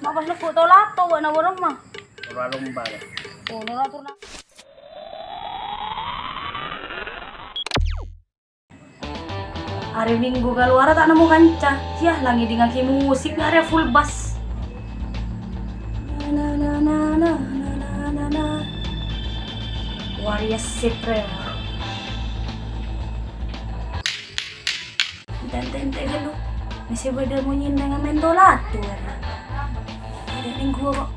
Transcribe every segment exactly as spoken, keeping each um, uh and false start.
Ma' pas lebbu' to-lato bâ'na, bârâmma? Ora lomba, ya. Oh, ora turna-, Arè Minggu kalowara ta' nemmo kanca. Yah, la ngèdingngaghi musik arè full bass. Na, na, na. Warrior Supreme. Enten-enten ghâllu. Masih bâdâ monyèna ngamen to-lato, ya. Bâdâ nèng ghuwâ, kok.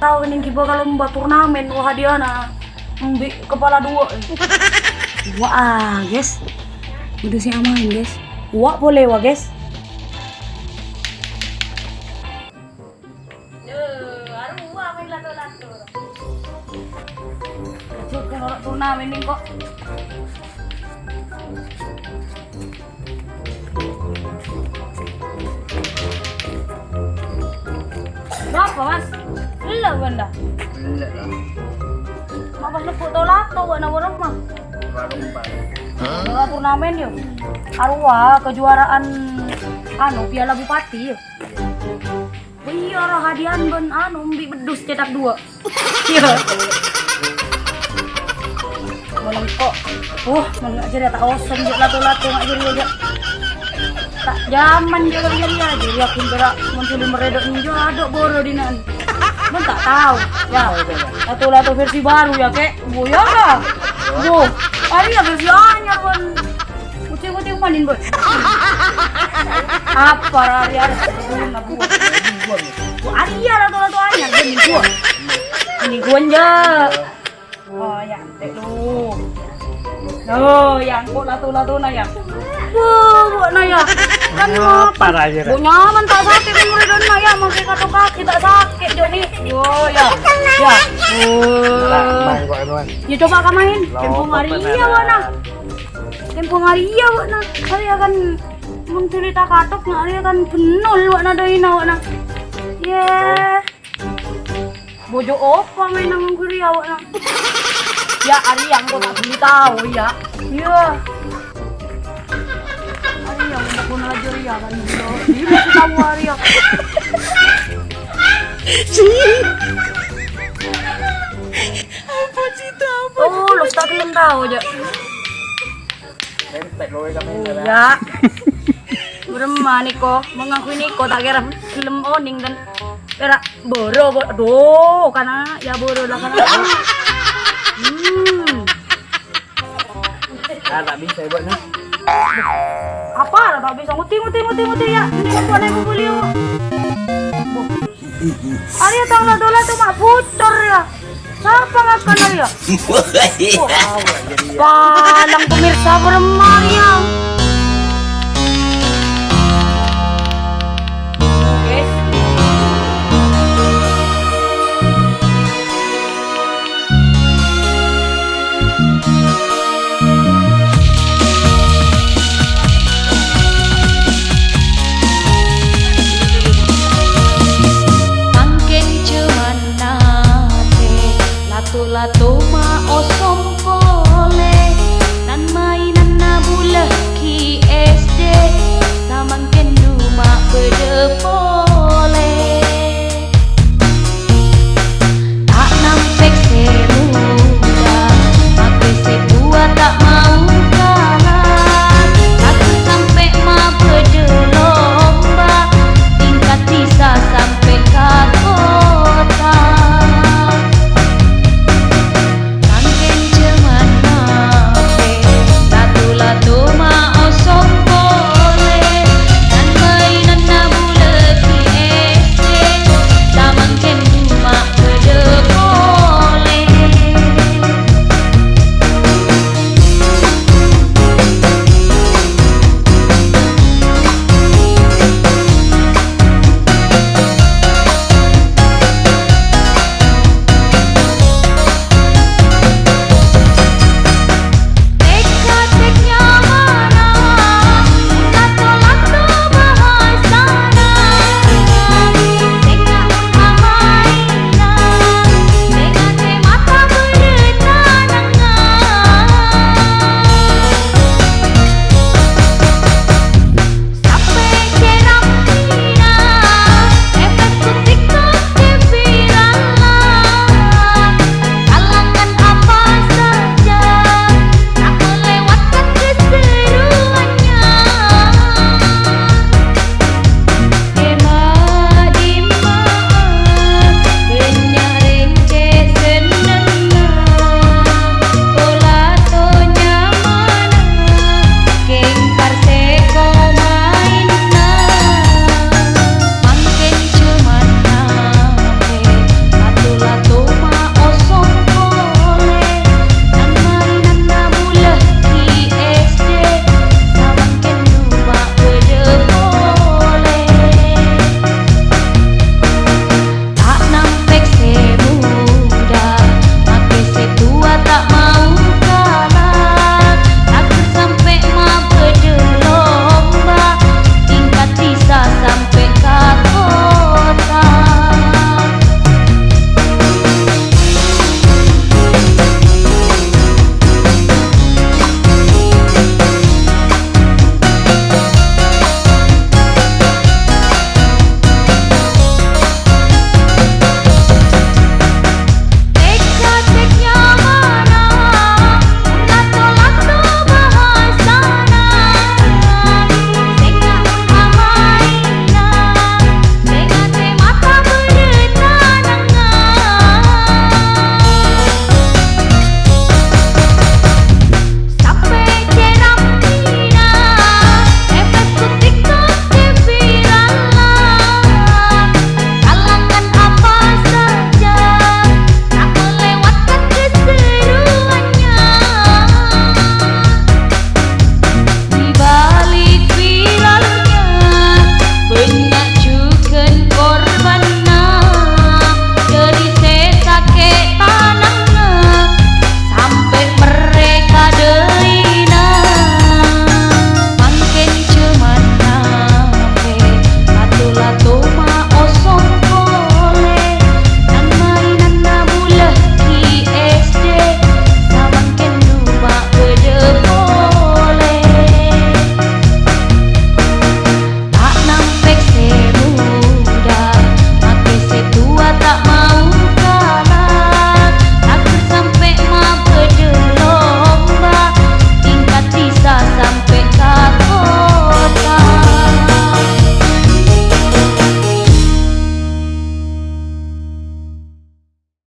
Tao nèng ghibâ ka lomba turnamen, wah, hadiahna embi' kepala dua. Wah, guys. Udah sih aman, guys. Wah, boleh, wah, guys. Yo, arowa main lato-lato. Kejut kan orang turnamen ini kok. Berapa, Mas? Belum, Bunda? Belum lah. Mau pas lebbu' to-lato, buat nomor rumah. Warung Bang. Ora turnamen, yo. Arowa kejuaraan, anu, Piala Bupati, yo. Iya, roh hadian bân anu, embi' beddus cetak dua. Iya. Malengko. Wah, mangga jârèya ta' osen, jâ' lato-lato, mangga jârèya, jâ'. Ta' jaman jâ' jârèya, jârèya pun bârâ' mon suli merredo' ninjo, ado' boro dina'an. Mon ta' tao, ya. Lato-lato versi baru, ya, Kek. Bu, ya, lah. Bu, arèya versi anyar, pon. Kucing-kucing manin, Boy. Apa rari ada guna buat? Buat arèya lato-lato anyar, gini gua. Gini gua, enjak. Oh, ya, tek lu. Oh, ya, kok lato-lato na, ya? Wah, kok na, ya? Kan apa raya? Bu, nyaman tak sakit kan mulai dona, ya, makai kato kaki tak sakit, Joni. Oh, ya. Ya. Oh. Ya, coba kamain. Tempo hari ya, wana. Tempo Maria, wa'na. Arèya kan mun dhuli ta' katok, na, arèya kan bennol, wa'na, dâina, wa'na. Yeh. Bojo apa main nang guri, wa'na? Ya, arèya engko' ta' dhuli tao, ya. Iya. Arèya engko' pun ajar, ya, kan. Ini masih tao, arèya. Apa sih, apa? Oh, lo tak gelem tao, jâ'. Entek loe kamera. Iya. Bârâmma nèko, mengakui nèko, ta' kèra gelem oning kan. Kèra boro, bo-, aduh, kana, ya boro lah, kana. Hmm. Ah, ta' bisa, Ibu, nah. Apa lah ta' bisa? Nguti, nguti, nguti, nguti, ya. Ini aku ada yang kumpul, yuk. Arèya tang lato-lato ma' bocor, ya. Sapa ngakan, arèya? Palang pemirsa, bârâmma, ya.